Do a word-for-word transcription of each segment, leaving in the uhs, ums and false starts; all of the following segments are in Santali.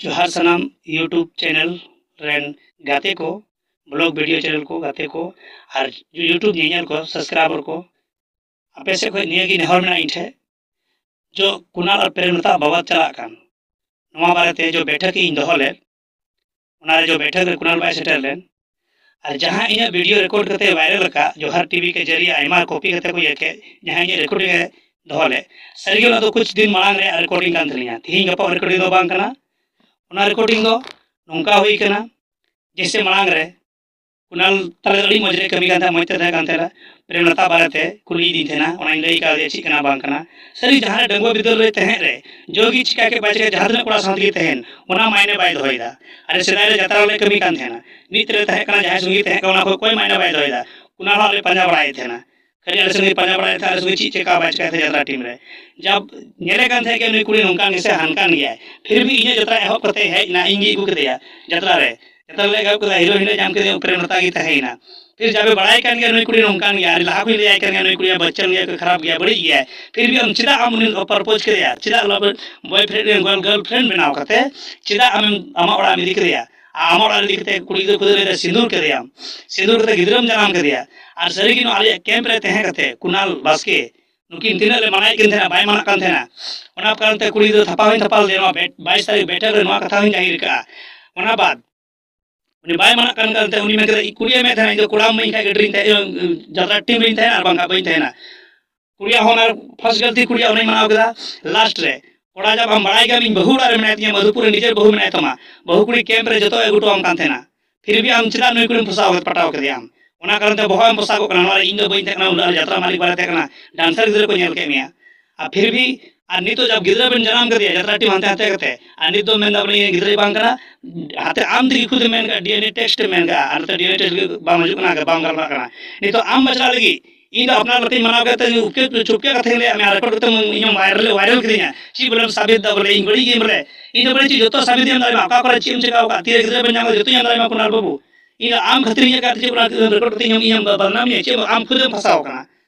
ᱡᱚᱦᱟᱨ ᱥᱟᱱᱟᱢ YouTube channel ᱨᱮᱱ ᱜᱟᱛᱮ ᱠᱚ, blog video channel ᱠᱚ ᱜᱟᱛᱮ ᱠᱚ, ᱟᱨ YouTube ᱧᱮᱧᱮᱞ ᱠᱚ, subscriber ᱠᱚ, ᱟᱯᱮ ᱥᱮᱫ ᱠᱷᱚᱱ ᱱᱤᱭᱟᱹ ᱜᱮ ᱱᱮᱦᱚᱨ ᱢᱮᱱᱟᱜᱼᱟ ᱤᱧ ᱴᱷᱮᱱ, ᱡᱚ ᱠᱩᱱᱟᱞ ᱟᱨ ᱯᱨᱮᱢᱞᱚᱛᱟ ᱵᱟᱵᱚᱫ ᱪᱟᱞᱟᱜ ᱠᱟᱱ ᱱᱚᱣᱟ ᱵᱟᱨᱮᱛᱮ ᱡᱚ ᱵᱮᱴᱷᱟᱠ ᱤᱧ ᱫᱚᱦᱚ ᱞᱮᱫ, ᱚᱱᱟ ᱨᱮ ᱡᱚ ᱵᱮᱴᱷᱟᱠ ᱨᱮ ᱠᱩᱱᱟᱞ ᱵᱟᱭ ᱥᱮᱴᱮᱨ ᱞᱮᱱ, ᱟᱨ ᱡᱟᱦᱟᱸ ᱤᱧᱟᱹᱜ video record ᱠᱟᱛᱮ viral ᱟᱠᱟᱫ, ᱡᱚᱦᱟᱨ TV ᱠᱮ ᱡᱟᱹᱨᱤᱭᱟ ᱟᱭᱢᱟ copy ᱠᱟᱛᱮ ᱠᱚ ᱤᱭᱟᱹ ᱠᱮᱫ, ᱡᱟᱦᱟᱸ ᱤᱧᱟᱹᱜ recording ᱮ ᱫᱚᱦᱚ ᱞᱮᱫ, ᱥᱟᱹᱨᱤᱜᱮ ᱚᱱᱟ ᱫᱚ ᱠᱩᱪ ᱫᱤᱱ ᱢᱟᱲᱟᱝ ᱨᱮᱭᱟᱜ recording ᱠᱟᱱ ᱛᱟᱹᱞᱤᱧᱟ, ᱛᱤᱦᱤᱧ ᱜᱟᱯᱟ recording ᱫᱚ ᱵᱟᱝ ᱠᱟᱱᱟ᱾ ᱚᱱᱟ recording ᱫᱚ ᱱᱚᱝᱠᱟ ᱦᱩᱭ ᱠᱟᱱᱟ, ᱡᱮᱭᱥᱮ ᱢᱟᱲᱟᱝ ᱨᱮ ᱠᱩᱱᱟᱞ ᱛᱟᱞᱮ ᱟᱹᱰᱤ ᱢᱚᱡᱽ ᱨᱮ ᱠᱟᱹᱢᱤ ᱠᱟᱱ ᱛᱟᱦᱮᱸᱫ, ᱢᱚᱡᱽ ᱛᱮ ᱛᱟᱦᱮᱸ ᱠᱟᱱ ᱛᱟᱦᱮᱸᱱᱟ᱾ ᱯᱨᱮᱢᱞᱚᱛᱟ ᱵᱟᱨᱮᱛᱮ ᱠᱩᱞᱤᱭᱮᱫᱤᱧ ᱛᱟᱦᱮᱱᱟ, ᱚᱱᱟᱧ ᱞᱟᱹᱭ ᱠᱟᱣᱫᱮᱭᱟ ᱪᱮᱫ ᱠᱟᱱᱟ ᱵᱟᱝ ᱠᱟᱱᱟ᱾ ᱥᱟᱹᱨᱤ ᱡᱟᱦᱟᱸ ᱨᱮ ᱰᱟᱺᱜᱩᱣᱟᱹ ᱵᱤᱫᱟᱹᱞ ᱨᱮ ᱛᱟᱦᱮᱸ ᱨᱮ ᱡᱚ ᱜᱮ ᱪᱤᱠᱟ ᱠᱮᱫ ᱵᱟᱭ ᱪᱤᱠᱟ, ᱡᱟᱦᱟᱸ ᱛᱤᱱᱟᱹᱜ ᱠᱚᱲᱟ ᱥᱟᱶ ᱛᱮᱜᱮ ᱛᱟᱦᱮᱱ, ᱚᱱᱟ ᱢᱟᱭᱱᱮ ᱵᱟᱭ ᱫᱚᱦᱚᱭᱮᱫᱟ᱾ ᱟᱨ ᱥᱮᱫᱟᱭ ᱨᱮ ᱡᱟᱛᱨᱟ ᱞᱮ ᱠᱟᱹᱢᱤ ᱠᱟᱱ ᱛᱟᱦᱮᱱᱟ, ᱢᱤᱫ ᱛᱮᱞᱮ ᱛᱟᱦᱮᱸ ᱠᱟᱱᱟ, ᱡᱟᱦᱟᱸᱭ ᱥᱚᱸᱜᱮ ᱛᱟᱦᱮᱸ ᱠᱟᱱᱟ ᱚᱱᱟ ᱠᱷᱚᱱ ᱚᱠᱚᱭ ᱢᱟᱭᱱᱮ ᱵᱟᱭ ᱫᱚᱦᱚᱭᱮᱫᱟ᱾ ᱠᱩᱱᱟᱞ ᱦᱚᱸ ᱟᱞᱮ ᱯᱟᱸᱡᱟ ᱵᱟᱲᱟᱭᱮᱫ ᱛᱟᱦᱮᱱᱟ, ᱠᱷᱟᱹᱞᱤ ᱟᱞᱮ ᱥᱚᱸᱜᱮ ᱯᱟᱸᱡᱟ ᱵᱟᱲᱟᱭᱮᱫ ᱛᱟᱦᱮᱱᱟ, ᱟᱞᱮ ᱥᱚᱸᱜᱮ ᱪᱮᱫ ᱪᱮᱠᱟ ᱵᱟᱭ ᱪᱮᱠᱟᱭ ᱛᱟᱦᱮᱸ ᱡᱟᱛᱨᱟ ᱴᱤᱢ ᱨᱮ᱾ ᱡᱟ ᱧᱮᱞᱮ ᱠᱟᱱ ᱛᱟᱦᱮᱸᱫ ᱜᱮ ᱱᱩᱭ ᱠᱩᱲᱤ ᱱᱚᱝᱠᱟᱱ ᱜᱮᱥᱮ ᱦᱟᱱᱠᱟᱱ ᱜᱮᱭᱟᱭ, ᱯᱷᱤᱨ ᱵᱷᱤ ᱤᱧᱟᱹᱜ ᱡᱟᱛᱨᱟ ᱮᱦᱚᱵ ᱠᱟᱛᱮ ᱦᱮᱡ ᱮᱱᱟ, ᱤᱧ ᱜᱮ ᱟᱹᱜᱩ ᱠᱮᱫᱮᱭᱟ ᱡᱟᱛᱨᱟ ᱨᱮ᱾ ᱡᱟᱛᱨᱟ ᱞᱮ ᱮᱦᱚᱵ ᱠᱮᱫᱟ, ᱦᱤᱨᱳ ᱦᱤᱨᱳᱭᱤᱱ ᱧᱟᱢ ᱠᱮᱫᱮᱭᱟ, ᱯᱨᱮᱢᱞᱚᱛᱟ ᱜᱮ ᱛᱟᱦᱮᱸᱭᱮᱱᱟ᱾ ᱯᱷᱤᱨ ᱡᱟᱵᱮ ᱵᱟᱲᱟᱭ ᱠᱟᱱ ᱜᱮᱭᱟ ᱱᱩᱭ ᱠᱩᱲᱤ ᱱᱚᱝᱠᱟᱱ ᱜᱮᱭᱟ, ᱟᱹᱰᱤ ᱞᱟᱦᱟ ᱠᱷᱚᱱ ᱞᱟᱹᱭᱟᱭ ᱠᱟᱱ ᱜᱮᱭᱟ ᱱᱩᱭ ᱠᱩᱲᱤ ᱵᱟᱪᱪᱟᱱ ᱜᱮᱭᱟ, ᱠᱷᱟᱨᱟᱯ ᱜᱮᱭᱟ, ᱵᱟᱹᱲᱤᱡ ᱜᱮᱭᱟᱭ, ᱯᱷᱤᱨ ᱵᱷᱤ ᱟᱢ ᱪᱮᱫᱟᱜ ᱟᱢ ᱩᱱᱤ ᱯᱨᱚᱯᱳᱡᱽ ᱠᱮᱫᱮᱭᱟ? ᱪᱮᱫᱟᱜ ᱞᱟᱵᱷ boyfriend girl girlfriend ᱵᱮᱱᱟᱣ ᱠᱟᱛᱮ ᱪᱮᱫᱟᱜ ᱟᱢᱮᱢ ᱟᱢᱟᱜ ᱚᱲᱟᱜ ᱮᱢ ᱤᱫᱤ ᱠᱮᱫᱮᱭᱟ? ᱟᱨ ᱟᱢᱟᱜ ᱚᱲᱟᱜ ᱨᱮ ᱤᱫᱤ ᱠᱟᱛᱮ ᱠᱩᱲᱤ ᱜᱤᱫᱽᱨᱟᱹ ᱠᱷᱩᱫᱟᱹᱨ ᱨᱮ ᱥᱤᱸᱫᱩᱨ ᱠᱮᱫᱮᱭᱟᱢ, ᱥᱤᱸᱫᱩᱨ ᱠᱟᱛᱮ ᱜᱤᱫᱽᱨᱟᱹᱢ ᱡᱟᱱᱟᱢ ᱠᱮᱫᱮᱭᱟ, ᱟᱨ ᱥᱟᱹᱨᱤ ᱜᱮ ᱱᱚᱣᱟ ᱟᱞᱮᱭᱟᱜ ᱠᱮᱢᱯ ᱨᱮ ᱛᱟᱦᱮᱸ ᱠᱟᱛᱮ ᱠᱩᱱᱟᱞ ᱵᱟᱥᱠᱮ ᱱᱩᱠᱤᱱ ᱛᱤᱱᱟᱹᱜ ᱞᱮ ᱢᱟᱱᱟᱭᱮᱫ ᱠᱤᱱ ᱛᱟᱦᱮᱱᱟ, ᱵᱟᱭ ᱢᱟᱱᱟᱜ ᱠᱟᱱ ᱛᱟᱦᱮᱱᱟ᱾ ᱚᱱᱟ ᱠᱟᱨᱚᱱ ᱛᱮ ᱠᱩᱲᱤ ᱜᱤᱫᱽᱨᱟᱹ ᱛᱷᱟᱯᱟ ᱦᱚᱸᱧ ᱛᱷᱟᱯᱟ ᱞᱮᱫᱮᱭᱟ᱾ ᱱᱚᱣᱟ ᱵᱮ-, ᱵᱟᱭᱤᱥ ᱛᱟᱹᱨᱤᱠᱷ ᱵᱮᱴᱷᱮᱠ ᱨᱮ ᱱᱚᱣᱟ ᱠᱟᱛᱷᱟ ᱦᱚᱸᱧ ᱡᱟᱹᱦᱤᱨ ᱠᱟᱜᱼᱟ᱾ ᱚᱱᱟ ᱵᱟᱫ ᱩᱱᱤ ᱵᱟᱭ ᱢᱟᱱᱟᱜ ᱠᱟᱱ ᱠᱟᱱ ᱛᱮ ᱩᱱᱤ ᱢᱮᱱ ᱠᱮᱫᱟ, "ᱤᱧ ᱠᱩᱲᱤᱭᱮ ᱢᱮᱱ ᱛᱟᱦᱮᱱᱟ, ᱤᱧ ᱫᱚ ᱠᱚᱲᱟᱢ ᱤᱢᱟᱹᱧ ᱠᱷᱟᱡ ᱜᱟᱹᱰᱤ ᱨᱤᱧ ᱛᱟᱦᱮᱸ, ᱤᱭᱟᱹ, ᱡᱟᱛᱨᱟ ᱴᱤᱢ ᱨᱤᱧ ᱛᱟᱦᱮᱱᱟ, ᱟᱨ ᱵᱟᱝᱠᱷᱟᱱ ᱵᱟᱹᱧ ᱛᱟᱦᱮᱱᱟ᱾" ᱠᱩᱲᱤᱭᱟᱜ ᱦᱚᱸ ᱚᱱᱟ first ᱜᱟᱹᱞᱛᱤ ᱠᱩᱲᱤᱭᱟᱜ ᱚᱱᱟᱧ ᱢᱟᱱᱟᱣ ᱠᱮᱫᱟ᱾ ᱞᱟᱥᱴ ᱨᱮ ᱠᱚᱲᱟ ᱡᱟᱵ ᱟᱢ ᱵᱟᱲᱟᱭ ᱜᱮᱭᱟᱢ, ᱤᱧ ᱵᱟᱹᱦᱩ ᱚᱲᱟᱜ ᱨᱮ ᱢᱮᱱᱟᱭ ᱛᱤᱧᱟ, ᱢᱟᱫᱷᱩᱯᱩᱨ ᱨᱮ ᱱᱤᱡᱮᱨ ᱵᱟᱹᱦᱩ ᱢᱮᱱᱟᱭ ᱛᱟᱢᱟ, ᱵᱟᱹᱦᱩ ᱠᱩᱲᱤ ᱠᱮᱢᱯ ᱨᱮ ᱡᱚᱛᱚ ᱟᱹᱜᱩ ᱦᱚᱴᱚ ᱟᱢ ᱠᱟᱱ ᱛᱟᱦᱮᱱᱟ, ᱯᱷᱤᱨ ᱵᱷᱤ ᱟᱢ ᱪᱮᱫᱟᱜ ᱱᱩᱭ ᱠᱩᱲᱤᱢ ᱯᱷᱟᱥᱟᱣ ᱯᱟᱴᱟᱣ ᱠᱮᱫᱮᱭᱟᱢ? ᱚᱱᱟ ᱠᱟᱨᱚᱱ ᱛᱮ ᱵᱚᱦᱚᱜ ᱮᱢ ᱯᱚᱥᱟᱜᱚᱜ ᱠᱟᱱᱟ᱾ ᱱᱚᱣᱟ ᱨᱮ ᱤᱧ ᱫᱚ ᱵᱟᱹᱧ ᱛᱟᱦᱮᱸ ᱠᱟᱱᱟ, ᱩᱱᱟᱹᱜ ᱡᱟᱛᱨᱟ ᱢᱟᱹᱞᱤᱠ ᱵᱟᱞᱮ ᱛᱟᱦᱮᱸ ᱠᱟᱱᱟ, ᱰᱟᱱᱥᱟᱨ ᱜᱤᱫᱽᱨᱟᱹ ᱠᱚ ᱧᱮᱞ ᱠᱮᱫ ᱢᱮᱭᱟ᱾ ᱟᱨ ᱯᱷᱤᱨ ᱵᱷᱤ ᱟᱨ ᱱᱤᱛᱚᱜ ᱡᱟᱵ ᱜᱤᱫᱽᱨᱟᱹ ᱵᱮᱱ ᱡᱟᱱᱟᱢ ᱠᱮᱫᱮᱭᱟ ᱡᱟᱛᱨᱟ ᱴᱤᱢ ᱦᱟᱱᱛᱮ ᱦᱟᱱᱛᱮ ᱠᱟᱛᱮ, ᱟᱨ ᱱᱤᱛ ᱫᱚ ᱢᱮᱱᱫᱟ ᱵᱚᱞᱮ ᱤᱧ ᱜᱤᱫᱽᱨᱟᱹ ᱵᱟᱝ ᱠᱟᱱᱟ᱾ ᱦᱟᱛᱮ ᱟᱢ ᱛᱮᱜᱮ ᱠᱷᱩᱫ ᱮᱢ ᱢᱮᱱ ᱠᱟᱜᱼᱟ, DNA test ᱮᱢ ᱢᱮᱱ ᱠᱟᱜᱼᱟ, ᱟᱨ ᱱᱚᱛᱮ DNA test ᱜᱮ ᱵᱟᱝ ᱦᱤᱡᱩᱜ ᱠᱟᱱᱟ, ᱵᱟᱝ ᱜᱟᱞᱢᱟᱨᱟᱜ ᱠᱟᱱᱟ᱾ ᱱᱤᱛᱚᱜ ᱟᱢ ᱵᱟᱪᱷᱟᱣ ᱞᱟᱹᱜᱤᱫ ᱤᱧ ᱫᱚ ᱟᱯᱱᱟᱨ ᱞᱮᱠᱟᱧ ᱢᱟᱱᱟᱣ ᱠᱮᱫ ᱛᱮ ᱩᱯᱠᱮ ᱪᱩᱯᱠᱮ ᱠᱟᱛᱷᱟᱧ ᱞᱟᱹᱭᱟᱫ ᱢᱮᱭᱟ, ᱨᱮᱠᱚᱨᱰ ᱠᱟᱛᱮ ᱤᱧᱮᱢ ᱵᱷᱟᱭᱨᱟᱞ ᱵᱷᱟᱭᱨᱟᱞ ᱠᱤᱫᱤᱧᱟ᱾ ᱪᱮᱫ ᱵᱚᱞᱮᱢ ᱥᱟᱵᱤᱛ ᱫᱟ ᱵᱚᱞᱮ ᱤᱧ ᱵᱟᱹᱲᱤᱡ ᱜᱮᱭᱟᱹᱧ ᱵᱚᱞᱮ? ᱤᱧ ᱫᱚ ᱵᱚᱞᱮ ᱪᱮᱫ ᱡᱚᱛᱚ ᱥᱟᱵᱤᱛ ᱤᱧ ᱮᱢ ᱫᱟᱲᱮᱭᱟᱢᱟ, ᱚᱠᱟ ᱠᱚᱨᱮ ᱪᱮᱫ ᱮᱢ ᱪᱮᱠᱟ ᱟᱠᱟᱫ, ᱛᱤᱨᱮ ᱜᱤᱫᱽᱨᱟᱹ ᱵᱮᱱ ᱧᱟᱢ ᱠᱟᱫᱟ ᱡᱚᱛᱚᱧ ᱮᱢ ᱫᱟᱲᱮᱭᱟᱢᱟ ᱠᱩᱱᱟᱞ ᱵᱟᱹᱵᱩ᱾ ᱤᱧ ᱫᱚ ᱟᱢ ᱠᱷᱟᱹᱛᱤᱨ ᱤᱧ ᱦᱮᱡ ᱠᱟᱛᱮ ᱪᱮᱫ ᱚᱱᱟ ᱨᱮᱠᱚᱨᱰ ᱠᱟᱛᱮ ᱤᱧᱮᱢ, ᱤᱧᱮᱢ ᱵᱟᱫᱱᱟᱢ ᱤᱧᱟ? ᱪᱮᱫ ᱟᱢ ᱠᱷᱩᱫ ᱮᱢ ᱯᱷᱟᱥᱟᱣ ᱠᱟᱱᱟ?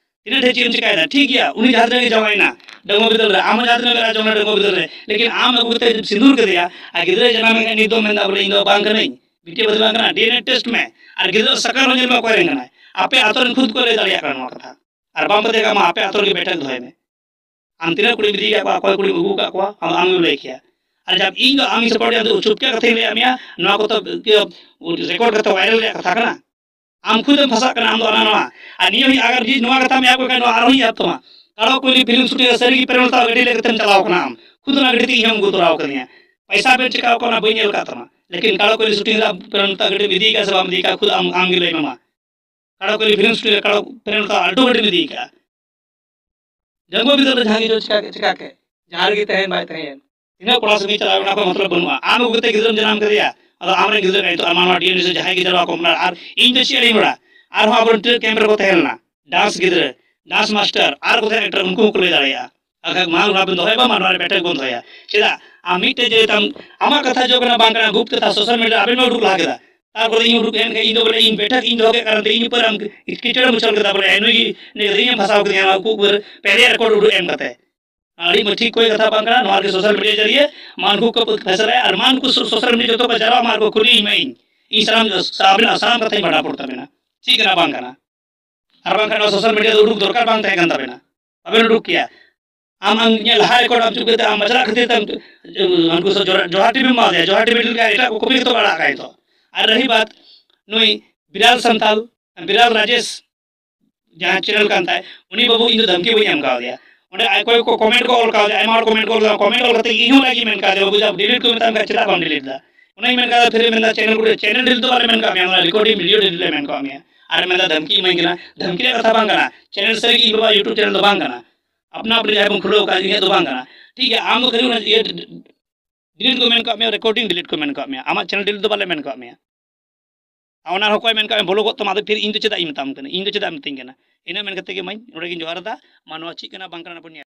ᱛᱤᱱᱟᱹᱜ ᱰᱷᱮᱨ ᱪᱮᱫ ᱮᱢ ᱪᱤᱠᱟᱭᱮᱫᱟ? ᱴᱷᱤᱠ ᱜᱮᱭᱟ, ᱩᱱᱤ ᱡᱟᱦᱟᱸ ᱛᱤᱱᱟᱹᱜ ᱜᱮ ᱡᱟᱶᱟᱭᱮᱱᱟ ᱰᱟᱺᱜᱩᱣᱟᱹ ᱵᱤᱫᱟᱹᱞ ᱨᱮ, ᱟᱢ ᱦᱚᱸ ᱡᱟᱦᱟᱸ ᱛᱤᱱᱟᱹᱜ ᱜᱮ ᱡᱟᱶᱟᱭᱮᱱᱟ ᱰᱟᱺᱜᱩᱣᱟᱹ ᱵᱤᱫᱟᱹᱞ ᱨᱮ, ᱞᱮᱠᱤᱱ ᱟᱢ ᱟᱹᱜᱩ ᱠᱟᱛᱮ ᱥᱤᱸᱫᱩᱨ ᱠᱮᱫᱮᱭᱟ, ᱟᱨ ᱜᱤᱫᱽᱨᱟᱹ ᱡᱟᱱᱟᱢ ᱮᱱ ᱠᱷᱟᱱ ᱱᱤᱛ ᱫᱚ ᱢᱮᱱᱫᱟ ᱵᱚᱞᱮ ᱤᱧ ᱫᱚ ᱵᱟᱝ ᱠᱟᱹᱱᱟᱹᱧ, ᱵᱤᱴᱤ ᱵᱟᱹᱛᱤ ᱵᱟᱝ ᱠᱟᱱᱟ, ᱰᱤ ᱮᱱ ᱮ ᱴᱮᱥᱴ ᱢᱮ, ᱟᱨ ᱜᱤᱫᱽᱨᱟᱹ ᱥᱟᱠᱟᱢ ᱦᱚᱸ ᱧᱮᱞ ᱢᱮ ᱚᱠᱚᱭ ᱨᱮᱱ ᱠᱟᱱᱟᱭ᱾ ᱟᱯᱮ ᱟᱛᱳ ᱨᱮᱱ ᱠᱷᱩᱫ ᱠᱚ ᱞᱟᱹᱭ ᱫᱟᱲᱮᱭᱟᱜ ᱠᱟᱱᱟ ᱱᱚᱣᱟ ᱠᱟᱛᱷᱟ, ᱟᱨ ᱵᱟᱢ ᱯᱟᱹᱛᱭᱟᱹᱜ ᱠᱷᱟᱱ ᱢᱟ ᱟᱯᱮ ᱟᱛᱳ ᱨᱮᱜᱮ ᱵᱮᱴᱷᱮᱠ ᱫᱚᱦᱚᱭ ᱢᱮ᱾ ᱟᱢ ᱛᱤᱱᱟᱹᱜ ᱠᱩᱲᱤᱢ ᱤᱫᱤ ᱟᱠᱟᱫ ᱠᱚᱣᱟ, ᱚᱠᱚᱭ ᱠᱩᱲᱤᱢ ᱟᱹᱜᱩ ᱟᱠᱟᱫ ᱠᱚᱣᱟ, ᱟᱢ ᱟᱢ ᱜᱮᱢ ᱞᱟᱹᱭ ᱠᱮᱭᱟ᱾ ᱟᱨ ᱡᱟᱵ ᱤᱧ ᱫᱚ ᱟᱢ ᱤᱧ ᱥᱟᱯᱳᱨᱴ ᱮᱫᱟ, ᱪᱩᱯᱠᱮ ᱠᱟᱛᱷᱟᱧ ᱞᱟᱹᱭᱟᱫ ᱢᱮᱭᱟ, ᱱᱚᱣᱟ ᱠᱚ ᱛᱚ ᱤᱭᱟᱹ ᱨᱮᱠᱚᱨᱰ ᱠᱟᱛᱮ ᱵᱷᱟᱭᱨᱟᱞ ᱨᱮᱭᱟᱜ ᱠᱟᱛᱷᱟ ᱠᱟᱱᱟ᱾ ᱟᱢ ᱠᱷᱩᱫ ᱮᱢ ᱯᱷᱟᱸᱥᱟᱜ ᱠᱟᱱᱟ, ᱟᱢ ᱫᱚ ᱦᱟᱱᱟ ᱱᱚᱣᱟ᱾ ᱟᱨ ᱱᱤᱭᱟᱹ ᱦᱩᱭ ᱟᱜᱟᱨ ᱡᱩᱫᱤ ᱱᱚᱣᱟ ᱠᱟᱛᱷᱟᱢ ᱮᱦᱚᱵ ᱠᱷᱟᱱ, ᱱᱚᱣᱟ ᱟᱨᱦᱚᱸᱧ ᱮᱦᱚᱵ ᱛᱟᱢᱟ᱾ ᱠᱟᱲᱚ ᱠᱩᱞᱤ ᱯᱷᱤᱞᱢ ᱥᱩᱴᱤᱝ ᱨᱮ ᱥᱟᱹᱨᱤ ᱜᱮ ᱯᱨᱮᱢᱞᱚᱛᱟ ᱜᱟᱹᱰᱤ ᱞᱮ ᱠᱟᱛᱮᱢ ᱪᱟᱞᱟᱣ ᱠᱟᱱᱟ ᱟᱢ᱾ ᱠᱷᱩᱫ ᱚᱱᱟ ᱜᱟᱹᱰᱤ ᱛᱮ ᱤᱧ ᱦᱚᱸᱢ ᱟᱹᱜᱩ ᱛᱚᱨᱟᱣ ᱠᱟᱫᱤᱧᱟ᱾ ᱯᱚᱭᱥᱟ ᱵᱮᱱ ᱪᱮᱠᱟᱣ ᱠᱟᱱᱟ ᱵᱟᱹᱧ ᱧᱮᱞ ᱟᱠᱟᱫ ᱛᱟᱢᱟ᱾ ᱞᱮᱠᱤᱱ ᱠᱟᱲᱚ ᱠᱩᱞᱤ ᱥᱩᱴᱤᱝ ᱨᱮ ᱯᱨᱮᱢᱞᱚᱛᱟ ᱜᱟᱹᱰᱤᱢ ᱤᱫᱤ ᱠᱟᱜ ᱥᱮ ᱵᱟᱢ ᱤᱫᱤ ᱠᱟᱜ, ᱠᱷᱩᱫ ᱟᱢ, ᱟᱢ ᱜᱮ ᱞᱟᱹᱭ ᱢᱮ ᱢᱟ᱾ ᱠᱟᱲᱚ ᱠᱩᱞᱤ ᱯᱷᱤᱞᱢ ᱥᱩᱴᱤᱝ ᱨᱮ ᱠᱟᱲᱚ ᱯᱨᱮᱢᱞᱚᱛᱟ ᱟᱞᱴᱳ ᱜᱟᱹᱰᱤᱢ ᱤᱫᱤ ᱠᱟᱜᱼᱟ᱾ ᱰᱟᱺᱜᱩᱣᱟᱹ ᱵᱤᱫᱟᱹᱞ ᱨᱮ ᱡᱟᱦᱟᱸ ᱜᱮ ᱪᱚ ᱪᱤᱠᱟ ᱠᱮᱫ, ᱪᱤᱠᱟ ᱠᱮᱫ, ᱡᱟᱦᱟᱸ ᱨᱮᱜᱮ ᱛᱟᱦᱮᱸᱭᱮᱱ ᱵᱟᱭ ᱛᱟᱦᱮᱸᱭᱮᱱ, ᱛᱤᱱᱟᱹᱜ ᱠᱚᱲᱟ ᱥᱟᱺᱜᱤᱧ ᱪᱟᱞᱟᱣ ᱮᱱᱟ, ᱚᱱᱟ ᱠᱷᱚᱱ ᱢᱚᱛᱞᱚᱵ ᱵᱟᱹᱱᱩᱜᱼᱟ᱾ ᱟᱢ ᱟᱹᱜᱩ ᱠᱟᱛᱮ ᱜᱤᱫᱽᱨᱟᱹᱢ ᱡᱟᱱᱟᱢ ᱠᱮᱫᱮᱭᱟ, ᱟᱫᱚ ᱟᱢᱨᱮᱱ ᱜᱤᱫᱽᱨᱟᱹ ᱠᱟᱱᱟᱭ ᱛᱚ, ᱟᱢ ᱱᱚᱣᱟ ᱰᱤ ᱮᱱ ᱮ ᱥᱮ ᱡᱟᱦᱟᱸᱭ ᱜᱮ ᱡᱟᱣᱨᱟ ᱠᱚ ᱢᱮᱱᱟ, ᱟᱨ ᱤᱧ ᱫᱚ ᱪᱮᱫ ᱤᱧ ᱨᱚᱲᱟ? ᱟᱨᱦᱚᱸ ᱟᱵᱚᱨᱮᱱ ᱛᱤᱱᱟᱹᱜ ᱠᱮᱢᱯ ᱨᱮᱠᱚ ᱛᱟᱦᱮᱸ ᱞᱮᱱᱟ, ᱰᱟᱱᱥ ᱜᱤᱫᱽᱨᱟᱹ, ᱰᱟᱱᱥ ᱢᱟᱥᱴᱟᱨ, ᱟᱨ ᱠᱚ ᱛᱟᱦᱮᱸ ᱮᱠᱴᱟᱨ, ᱩᱱᱠᱩ ᱦᱚᱸᱠᱚ ᱞᱟᱹᱭ ᱫᱟᱲᱮᱭᱟᱜᱼᱟ᱾ ᱟᱨ ᱠᱷᱟᱡ ᱢᱟ ᱚᱱᱟ ᱵᱚᱱ ᱫᱚᱦᱚᱭᱟ, ᱵᱟᱝ ᱱᱚᱣᱟ ᱨᱮ ᱵᱮᱴᱷᱮᱠ ᱵᱚᱱ ᱫᱚᱦᱚᱭᱟ᱾ ᱪᱮᱫᱟᱜ? ᱟᱢ ᱢᱤᱫᱴᱮᱡ ᱡᱮ ᱛᱟᱢ, ᱟᱢᱟᱜ ᱠᱟᱛᱷᱟ ᱡᱚ ᱠᱟᱱᱟ ᱵᱟᱝ ᱠᱟᱱᱟ, ᱜᱩᱯ ᱠᱟᱛᱷᱟ ᱥᱳᱥᱟᱞ ᱢᱤᱰᱤᱭᱟ ᱨᱮ ᱟᱵᱮᱱ ᱵᱮᱱ ᱩᱰᱩᱠ ᱞᱟᱦᱟ ᱠᱮᱫᱟ, ᱛᱟᱨᱯᱚᱨᱮ ᱤᱧ ᱩᱰᱩᱠ ᱮᱱ ᱠᱷᱟᱡ ᱤᱧ ᱫᱚ ᱵᱚᱞᱮ ᱤᱧ ᱵᱮᱴᱷᱮᱠ ᱤᱧ ᱫᱚᱦᱚ ᱠᱮᱫ ᱠᱟᱨᱚᱱ ᱛᱮ ᱤᱧ ᱩᱯᱚᱨ ᱟᱢ ᱠᱤᱪᱲᱮᱢ ᱩᱪᱷᱟᱹᱞ ᱠᱮᱫᱟ, ᱵᱚᱞᱮ ᱱᱩᱭ ᱜᱮ ᱤᱧ ᱮ ᱯᱷᱟᱸᱥᱟᱣ ᱠᱮᱫᱤᱧᱟ, ᱱᱚᱣᱟ ᱩᱠᱩ ᱩᱠᱩ ᱨᱮ ᱯᱮᱦᱞᱮ ᱨᱮᱠᱚᱨᱰ ᱩᱰᱩᱠ ᱮᱢ ᱠᱟᱛᱮ᱾ ᱟᱹᱰᱤ ᱢᱚᱡᱽ ᱴᱷᱤᱠ ᱠᱚᱭ ᱠᱟᱛᱷᱟ ᱵᱟᱝ ᱠᱟᱱᱟ, ᱱᱚᱣᱟ ᱜᱮ ᱥᱳᱥᱟᱞ ᱢᱤᱰᱤᱭᱟ ᱡᱟᱹᱨᱤᱭᱟᱹ ᱢᱟᱱᱠᱩ ᱠᱚ ᱯᱷᱮᱥᱟᱞᱟᱭᱟ ᱟᱨ ᱢᱟᱱᱠᱩ ᱥᱳ-, ᱥᱳᱥᱟᱞ ᱢᱤᱰᱤᱭᱟ ᱡᱚᱛᱚ ᱠᱚ ᱡᱟᱨᱣᱟ ᱢᱟ ᱟᱨ ᱠᱚ ᱠᱩᱞᱤᱭᱤᱧ ᱢᱟ ᱤᱧ, ᱤᱧ ᱥᱟᱱᱟᱢ ᱟᱵᱤᱱᱟᱜ ᱥᱟᱱᱟᱢ ᱠᱟᱛᱷᱟᱧ ᱵᱟᱰᱟᱭ ᱯᱩᱨ ᱛᱟᱵᱮᱱᱟ, ᱪᱮᱫ ᱠᱟᱱᱟ ᱵᱟᱝ ᱠᱟᱱᱟ᱾ ᱟᱨ ᱵᱟᱝᱠᱷᱟᱱ ᱱᱚᱣᱟ ᱥᱳᱥᱟᱞ ᱢᱤᱰᱤᱭᱟ ᱫᱚ ᱩᱰᱩᱠ ᱫᱚᱨᱠᱟᱨ ᱵᱟᱝ ᱛᱟᱦᱮᱸ ᱠᱟᱱ ᱛᱟᱵᱮᱱᱟ, ᱵᱟᱵᱮᱱ ᱩᱰᱩᱠ ᱠᱮᱭᱟ᱾ ᱟᱢ, ᱟᱢ ᱤᱧᱟᱹᱜ ᱞᱟᱦᱟ ᱨᱮᱠᱚᱨᱰ ᱟᱢ ᱪᱩᱯ ᱠᱟᱛᱮ ᱟᱢ ᱵᱟᱪᱷᱟᱜ ᱠᱷᱟᱹᱛᱤᱨ ᱛᱮ ᱟᱢ, ᱩᱱᱠᱩ ᱥᱚ ᱡᱚᱦᱟ-, ᱡᱚᱦᱟ ᱴᱤᱵᱷᱤᱢ ᱮᱢᱟ ᱫᱮᱭᱟ, ᱡᱚᱦᱟ ᱴᱤᱵᱷᱤ ᱞᱮᱠᱟ ᱮᱴᱟᱜ ᱠᱚ ᱠᱚᱯᱤ ᱠᱟᱛᱮ ᱠᱚ ᱟᱲᱟᱜ ᱠᱟᱜ ᱱᱤᱛᱚᱜ᱾ ᱟᱨ ᱨᱟᱦᱤ ᱵᱟᱛ ᱱᱩᱭ ᱵᱤᱨᱟᱞ ᱥᱟᱱᱛᱟᱞ, ᱵᱤᱨᱟᱞ ᱨᱟᱡᱮᱥ, ᱡᱟᱦᱟᱸ ᱪᱮᱱᱮᱞ ᱠᱟᱱ ᱛᱟᱭ, ᱩᱱᱤ ᱵᱟᱹᱵᱩ ᱤᱧ ᱫᱚ ᱫᱷᱟᱢᱠᱤ ᱵᱟᱹᱧ ᱮᱢ ᱠᱟᱣᱫᱮᱭᱟ᱾ ᱚᱸᱰᱮ ᱚᱠᱚᱭ ᱠᱚ ᱠᱚᱢᱮᱱᱴ ᱠᱚ ᱚᱞ ᱠᱟᱣᱫᱮᱭᱟ, ᱟᱭᱢᱟ ᱦᱚᱲ ᱠᱚᱢᱮᱱᱴ ᱠᱚ ᱚᱞ ᱠᱟᱣᱫᱟ, ᱠᱚᱢᱮᱱᱴ ᱚᱞ ᱠᱟᱛᱮ ᱤᱧ ᱦᱚᱸ ᱚᱱᱟᱜᱤᱧ ᱢᱮᱱ ᱠᱟᱣᱫᱮᱭᱟ, "ᱵᱟᱹᱵᱩ, ᱡᱟ ᱰᱤᱞᱤᱴ ᱠᱚ ᱢᱮᱛᱟᱢ ᱠᱷᱟᱱ ᱪᱮᱫᱟᱜ ᱵᱟᱢ ᱰᱤᱞᱤᱴ ᱫᱟ?" ᱚᱱᱟᱧ ᱢᱮᱱ ᱠᱟᱫᱟ, ᱯᱷᱤᱨ ᱢᱮᱱᱫᱟ, "ᱪᱮᱱᱮᱞ ᱠᱚ, ᱪᱮᱱᱮᱞ ᱰᱤᱞᱤᱴ ᱫᱚ ᱵᱟᱞᱮ ᱢᱮᱱ ᱠᱟᱜ ᱢᱮᱭᱟ, ᱚᱱᱟ ᱨᱮᱠᱚᱨᱰᱤᱝ ᱵᱷᱤᱰᱤᱭᱳ ᱰᱤᱞᱤᱴ ᱞᱮ ᱢᱮᱱ ᱠᱟᱜ ᱢᱮᱭᱟ᱾ ᱟᱨ ᱢᱮᱱᱫᱟ ᱫᱷᱟᱢᱠᱤ ᱤᱢᱟᱹᱧ ᱠᱟᱱᱟ, ᱫᱷᱟᱢᱠᱤ ᱨᱮᱭᱟᱜ ᱠᱟᱛᱷᱟ ᱵᱟᱝ ᱠᱟᱱᱟ, ᱪᱮᱱᱮᱞ ᱥᱟᱹᱨᱤ ᱜᱮ ᱤᱧ ᱵᱟᱵᱟ YouTube ᱪᱮᱱᱮᱞ ᱫᱚ ᱵᱟᱝ ᱠᱟᱱᱟ, ᱟᱯᱱᱟ ᱟᱯᱱᱤ ᱡᱟᱦᱟᱸᱭ ᱵᱚᱱ ᱠᱷᱩᱞᱟᱹᱣ ᱠᱟᱜ ᱤᱧᱟᱹᱜ ᱫᱚ ᱵᱟᱝ ᱠᱟᱱᱟ, ᱴᱷᱤᱠ ᱜᱮᱭᱟ, ᱟᱢ ᱫᱚ ᱠᱷᱟᱹᱞᱤ ᱚᱱᱟ ᱤᱭᱟᱹ ᱰᱤᱞᱤᱴ ᱠᱚ ᱢᱮᱱ ᱠᱟᱜ ᱢᱮᱭᱟ, ᱨᱮᱠᱚᱨᱰᱤᱝ ᱰᱤᱞᱤᱴ ᱠᱚ ᱢᱮᱱ ᱠᱟᱜ ᱢᱮᱭᱟ, ᱟᱢᱟᱜ ᱪᱮᱱᱮᱞ ᱰᱤᱞᱤᱴ ᱫᱚ ᱵᱟᱞᱮ ᱢᱮᱱ ᱠᱟᱜ ᱢᱮᱭᱟ᱾ ᱟᱨ ᱚᱱᱟ ᱨᱮᱦᱚᱸ ᱚᱠᱚᱭ ᱢᱮᱱ ᱠᱟᱜ ᱢᱮᱭᱟ ᱵᱚᱞᱚ ᱠᱚᱜ ᱛᱟᱢᱟ, ᱟᱫᱚ ᱯᱷᱤᱨ ᱤᱧ ᱫᱚ ᱪᱮᱫᱟᱜ ᱤᱧ ᱢᱮᱛᱟᱢ ᱠᱟᱱᱟ, ᱤᱧ ᱫᱚ ᱪᱮᱫᱟᱜ ᱮᱢ ᱢᱤᱛᱟᱹᱧ ᱠᱟᱱᱟ?" ᱤᱱᱟᱹ ᱢᱮᱱ ᱠᱟᱛᱮ ᱜᱮ ᱢᱟᱧ ᱱᱚᱰᱮ ᱜᱤᱧ ᱡᱚᱦᱟᱨ ᱮᱫᱟ, ᱢᱟ ᱱᱚᱣᱟ ᱪᱮᱫ ᱠᱟᱱᱟ ᱵᱟᱝ ᱠᱟᱱᱟ ᱵᱚᱱ ᱧᱮᱞ᱾